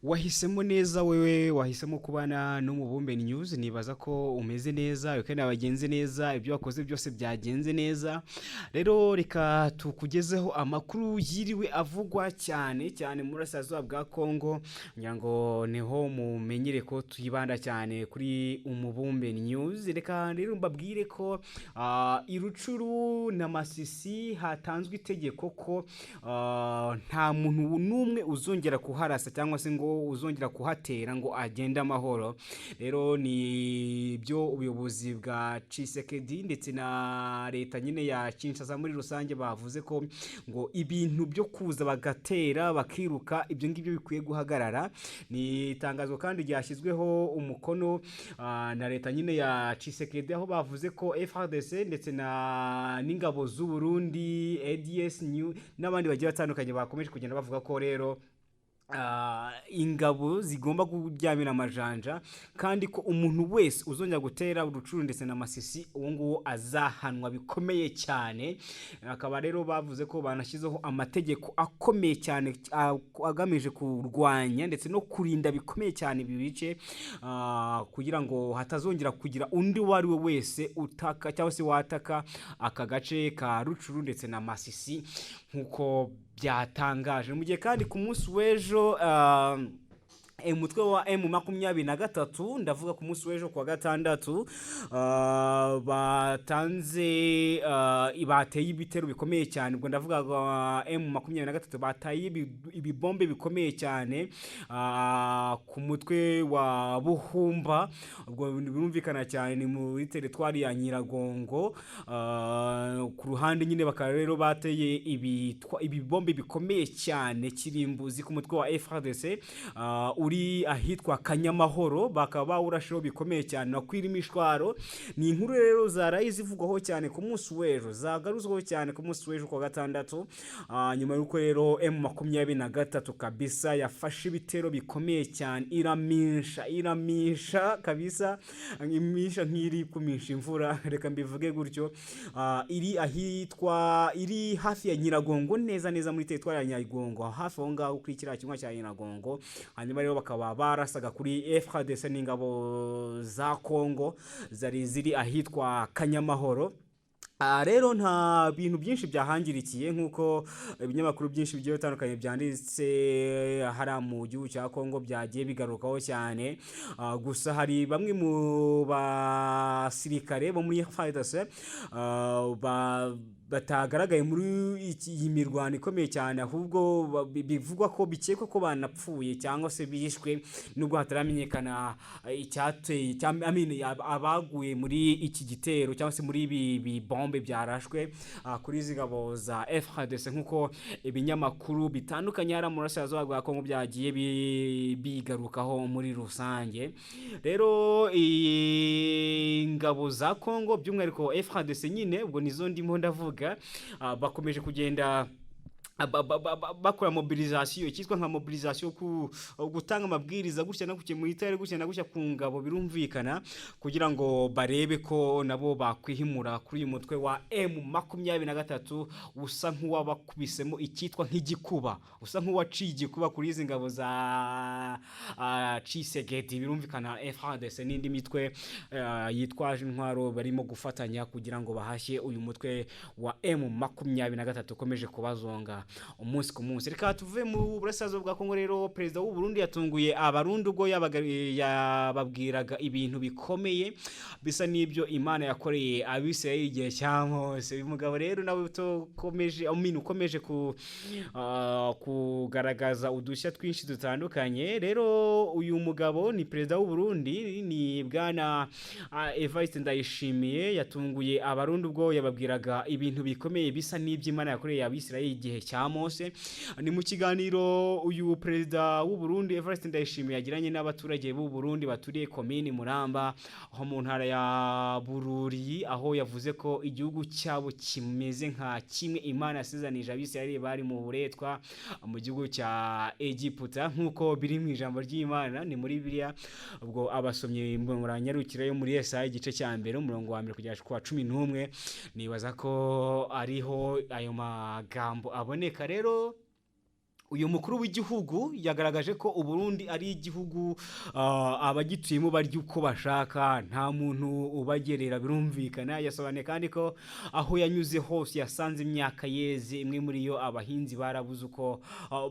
Wahisemo neza, wewe wahisemo kubana n'Umubumbe News. Nibaza ko umeze neza, kandi wagenze neza, ibyo wakoze byose byagenze neza. Rero reka tukugezeho amakuru yiriwe avugwa cyane cyane mu burasirazuba bwa Kongo, ngira ngo niho mumenyere ko twibanda cyane kuri Umubumbe News. Reka rero mbabwire ko i Rucuru na Masisi hatanzwe itegeko ko nta muntu n'umwe uzongera kuharasa cyangwa se ngo uzongera kuhatera ngo agende amahoro. Rero ni byo ubuyobozi bwa Tshisekedi ndetse na leta nyine ya Kinshasa muri rusange bavuze ko ngo ibintu byo kuza bagatera bakiruka, ibyo ngibyo bikwiye guhagarara. Ni itangazo kandi ryashyizweho umukono na leta nyine ya Tshisekedi, aho bavuze ko FARDC ndetse na n'ingabo z'u Burundi, ADS New n'abandi bagiye batandukanye bakomeje kugenda bavuga ko rero ingabo zigomba kuryamira amajanja, kandi ko umuntu wese uzongera gutera Rucuru ndetse na Masisi, uwo nguwo azahanwa bikomeye cyane. Akaba rero bavuze ko banashyizeho amategeko akomeye cyane agamije kurwanya ndetse no kurinda bikomeye cyane ibi bice, kugira ngo hatazongera kugira undi uwo ari we wese utaka cyangwa se wataka aka gace ka Rucuru ndetse na Masisi, nk'uko byatangaje. Mu gihe kandi ku munsi w'ejo umutwe wa M23, ndavuga ku munsi w'ejo kuwa gatandatu, batanze bateye ibitero bikomeye cyane. Ubwo ndavuga M23 bataye ibibombe bikomeye cyane ku mutwe wa Buhumba. Ubwo birumvikana cyane ni muri teritwari ya Nyiragongo. Ku ruhande nyine bakaba rero bateye ibibombe bikomeye cyane kirimbuzi ku mutwe wa FARDC uri ahitwa Kanyamahoro, bakaba bawurasheho bikomeye cyane nakwira imishwaro. Ni inkuru rero zaraye zivugwaho cyane ku munsi w'ejo, zagaruzwaho cyane ku munsi w'ejo kuwa gatandatu, nyuma y'uko rero M23 kabisa yafashe ibitero bikomeye cyane, iramisha, iramisha kabisa, imisha nk'iri kumisha imvura, reka mbivuge gutyo. Iri ahitwa, iri hafi ya Nyiragongo, neza neza muri teritwari ya Nyiragongo, hafi aho ngaho kuri kiriya kinywa cya Nyiragongo. Hanyuma rero bakaba barasaga kuri FARDC n'ingabo za Kongo zari ziri ahitwa Kanyamahoro. Rero nta bintu byinshi byahangirikiye nk'uko ibinyamakuru byinshi bigiye bitandukanye byanditse hariya mu gihugu cya Kongo byagiye bigarukaho cyane. Gusa hari bamwe mu basirikare bo muri FARDC batagaragaye muri iyi mirwano ikomeye cyane, ahubwo bivugwa ko bikekwa ko banapfuye cyangwa se bishwe, nubwo hataramenyekana icyateye I mean, abaguye muri iki gitero cyangwa se muri ibi bibombe byarashwe kuri izi ngabo za FARDC, nk'uko ibinyamakuru bitandukanye hariya mu burasirazuba bwa Kongo byagiye bigarukaho muri rusange. Rero ingabo za Kongo, by'umwihariko FARDC nyine, ubwo nizo ndimo ndavuga, bakomeje kugenda bakora mobilisation, icyitwa nka mobilisation, ku gutanga amabwiriza gutya no gutya, mu gutya na gutya ku ngabo, birumvikana kugira ngo barebe ko nabo bakwihimura kuri uyu mutwe wa M23 usa nk'uwabakubisemo icyitwa nk'igikuba, usa nk'uwaciye igikuba kuri izi ngabo za Tshisekedi. Birumvikana FARDC n'indi mitwe yitwaje intwaro barimo gufatanya kugira ngo bahashye uyu mutwe wa M23 ukomeje kubazonga umunsi ku munsi. Reka tuve mu burasirazuba bwa Kongo. Rero perezida w'u Burundi yatunguye Abarundi ubwo yababwiraga ibintu bikomeye bisa n'ibyo Imana yakoreye Abisirayeli igihe cya Mose. Uyu mugabo rero nawe utokomeje, I mean, ukomeje kugaragaza udushya twinshi dutandukanye. Rero uyu mugabo ni perezida w'u Burundi, ni bwana Evariste Ndayishimiye. Yatunguye Abarundi ubwo yababwiraga ibintu bikomeye bisa n'iby'Imana yakoreye Abisirayeli igihe cya Mose. Ni mu kiganiro uyu perezida w'u Burundi Evariste Ndayishimiye yagiranye n'abaturage b'u Burundi baturiye komini Muramba aho mu ntara ya Bururi, aho yavuze ko igihugu cyabo kimeze nka kimwe Imana yasezanije Abisirayeli bari mu buretwa mu gihugu cya Egiputa, nk'uko biri mu ijambo ry'Imana, ni muri Bibiliya. Ubwo abasomyi muranyarukira yo muri Yesaya igice cya mbere, umurongo wa mbere kugera ku wa 11, nibaza ko ariho ayo magambo aboneka. Rero Uyu mukuru w'igihugu yagaragaje ko Uburundi ari igihugu abagituyemo barya uko bashaka, nta muntu ubagerera, birumvikana. Yasobanuye kandi ko aho yanyuze hose yasanze imyaka yeze, imwe muri yo abahinzi barabuze uko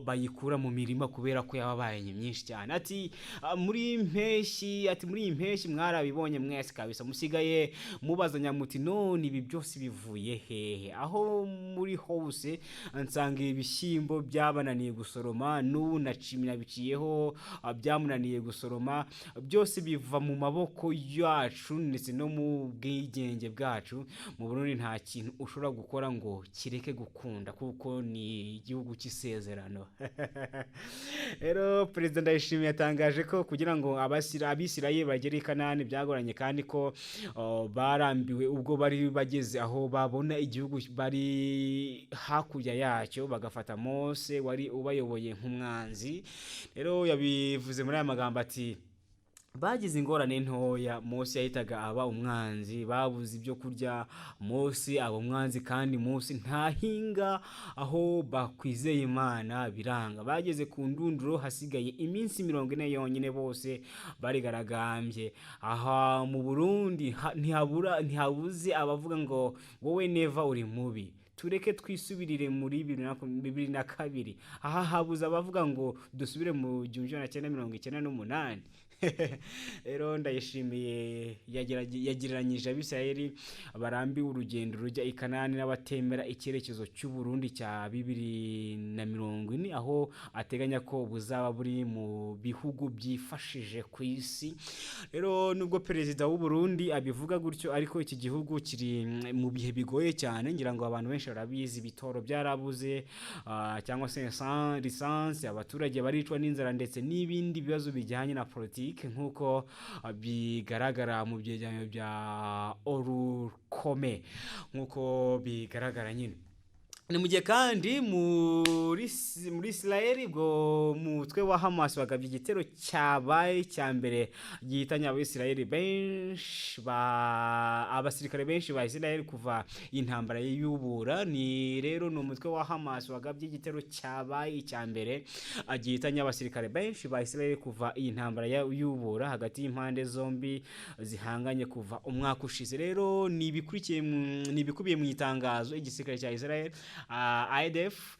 bayikura mu mirima kubera ko yababaye myinshi cyane. Ati muri mpeshyi, ati muri iyi mpeshyi mwarabibonye mwese kabisa, musigaye mubazanya muti none ibi byose bivuye hehe? Aho muri hose nsanga ibishyimbo byabananiye gusoroma, n'ubu nabiciyeho byamunaniye gusoroma. Byose biva mu maboko yacu ndetse no mu bwigenge bwacu. Mu Burundi nta kintu ushobora gukora ngo kireke gukunda kuko ni igihugu cy'isezerano. Rero Perezida Ndayishimiye yatangaje ko kugira ngo Abisirayeli bagere i Kanani byagoranye, kandi ko barambiwe ubwo bari bageze aho babona igihugu bari hakurya yacyo, bagafata Mose wari ubayoboye nk'umwanzi. Rero yabivuze muri aya magambo ati: "Bagize ingorane ntoya, Mose yahitaga aba umwanzi. Babuze ibyo kurya, Mose aba umwanzi, kandi Mose ntahinga aho bakwizeye Imana biranga. Bageze ku ndunduro hasigaye iminsi 40 yonyine, bose barigaragambye. Aha mu Burundi ntihabura, ntihabuze abavuga ngo wowe Neva uri mubi, tureke twisubirire muri 2002. Aha habuze abavuga ngo dusubire mu 1998." Rero Ndayishimiye yagereranyije Abisirayeli barambiwe urugendo rujya i Kanani n'abatemera icyerekezo cy'u Burundi cya 2040, aho ateganya ko buzaba buri mu bihugu byifashije ku isi. Rero nubwo perezida w'u Burundi abivuga gutyo, ariko iki gihugu kiri mu bihe bigoye cyane. Ngira ngo abantu benshi barabizi, ibitoro byarabuze cyangwa se lisansi, abaturage baricwa n'inzara ndetse n'ibindi bibazo bijyanye na politiki nk'uko bigaragara mu byegeranyo bya Olucome, nk'uko bigaragara nyine. Ni mu gihe kandi muri Israel ubwo mutwe wa Hamas wagabye igitero cyabaye icya mbere gihitanye Abisirayeli benshi ba abasirikare benshi ba Israel kuva intambara y'ubura. Ni rero ni umutwe wa Hamas wagabye igitero cyabaye icya mbere gihitanye abasirikare benshi ba Israel kuva iyi ntambara y'ubura hagati y'impande zombi zihanganye kuva umwaka ushize. Rero ni ibikubiye mu itangazo igisirikare cya Israel IDF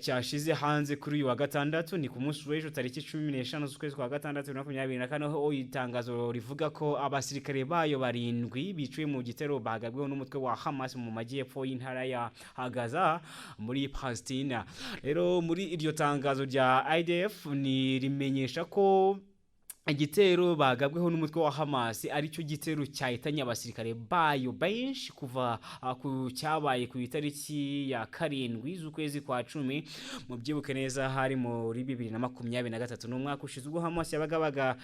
cyashize hanze kuri uyu wa gatandatu, ni ku munsi w'ejo tariki 15 z'ukwezi kwa gatandatu 2024, aho itangazo rivuga ko abasirikare bayo barindwi biciwe mu gitero bagabweho n'umutwe wa Hamas mu majyepfo y'intara ya Gaza muri Palestina. Rero muri iryo tangazo rya IDF ni rimenyesha ko igitero bagabweho n'umutwe wa Hamas aricyo gitero cyahitanye abasirikare bayo benshi kuva ku cyabaye ku itariki ya 7 z'ukwezi kwa 10. Mubyibuke neza, hari muri 2023, ni umwaka ushize, ubwo Hamas yabagabaga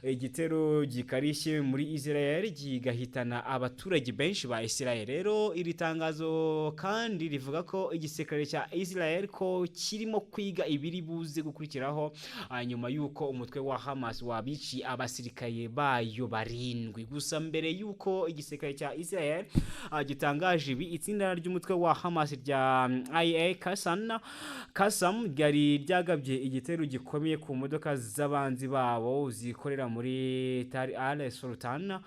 igitero gikarishye muri Israel kigahitana abaturage benshi ba Israel. Rero iri tangazo kandi rivuga ko igisirikare cya Israel ko kirimo kwiga ibiri buze gukurikiraho nyuma y'uko umutwe wa Hamas wabiciye abasirikare bayo barindwi. Gusa mbere y'uko igisirikare cya Israel gitangaje ibi, itsinda ry'umutwe wa Hamas rya IA Qassam ryari ryagabye igitero gikomeye ku modoka z'abanzi babo zikorera muri Tal Al Sultan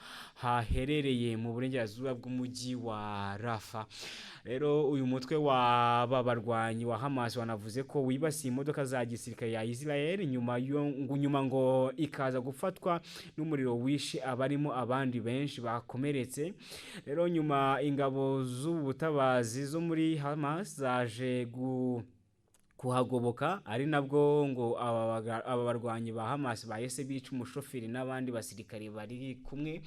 haherereye mu burengerazuba bw'umujyi wa Rafa. Rero uyu mutwe w'aba barwanyi wa Hamas wanavuze ko wibasiye imodoka za gisirikare ya Israel, nyuma ngo ikaza gufatwa n'umuriro wishe abarimo, abandi benshi bakomeretse. Rero nyuma ingabo z'ubutabazi zo muri Hamas zaje kuhagoboka, ari nabwo ngo aba barwanyi ba Hamas bahise bica umushoferi n'abandi basirikare bari kumwe,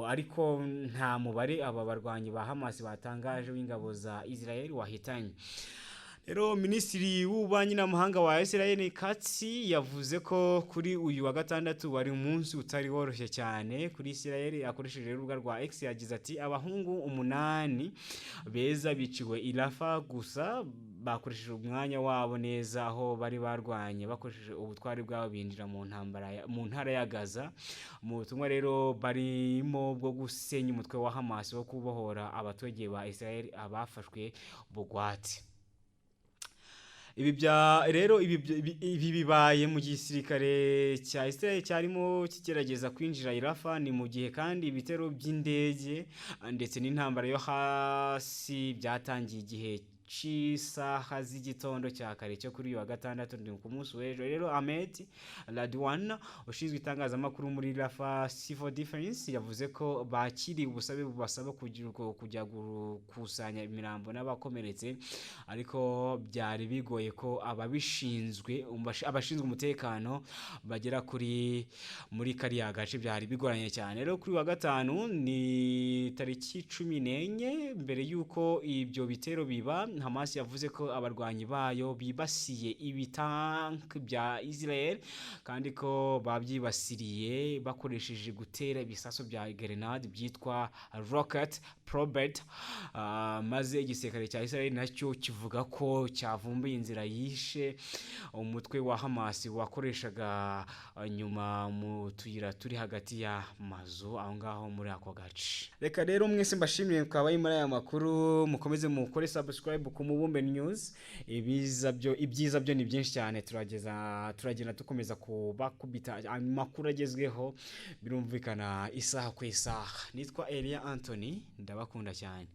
ariko nta mubare aba barwanyi ba Hamas batangaje w'ingabo za Israel wahitanye. Rero Minisitiri w'Ububanyi n'Amahanga wa Israel Katz yavuze ko kuri uyu wa gatandatu wari umunsi utari woroshye cyane kuri Israel. Akoresheje urubuga rwa X yagize ati: "Abahungu umunani beza biciwe i Rafa, gusa bakoresheje umwanya wabo neza aho bari barwanye bakoresheje ubutwari bwabo binjira mu ntambara mu ntara ya Gaza mu butumwa rero barimo bwo gusenya umutwe wa Hamas wo kubohora abaturage ba Israel abafashwe bugwate." Ibi bya rero ibi bibaye mu gisirikare cya Israel cyarimo kigerageza kwinjira i Rafah. Ni mu gihe kandi ibitero by'indege ndetse n'intambara yo hasi byatangiye igihe c'isaha z'igitondo cya kare cyo kuri uyu wa gatandatu, ni ku munsi w'ejo. Rero Ahmed Radwan, ushinzwe itangazamakuru muri Rafah Civil Defense, yavuze ko bakiriye ubusabe bubasaba kujya gukusanya imirambo n'abakomeretse, ariko byari bigoye ko abashinzwe umutekano bagera kuri muri kariya gace, byari bigoranye cyane. Rero kuri wa gatanu, ni tariki 14, mbere y'uko ibyo bitero biba, Hamas yavuze ko abarwanyi bayo bibasiye ibitank bya Israel, kandi ko babyibasiriye bakoresheje gutera ibisasu bya grenade byitwa rocket propelled, maze igisirikare cya Israel nacyo kivuga ko cyavumbuye inzira yishe umutwe wa Hamas wakoreshaga nyuma mu tuyira turi hagati y'amazu aho ngaho muri ako gace. Reka rero mwese mbashimire twabaye muri aya makuru. Mukomeze mukore subscribe ku Mubumbe News. Ibiza byo, ibyiza byo ni byinshi cyane. Turageza, turagenda dukomeza kubakubita amakuru agezweho, birumvikana, isaha ku isaha. Nitwa Elia Anthony, ndabakunda cyane.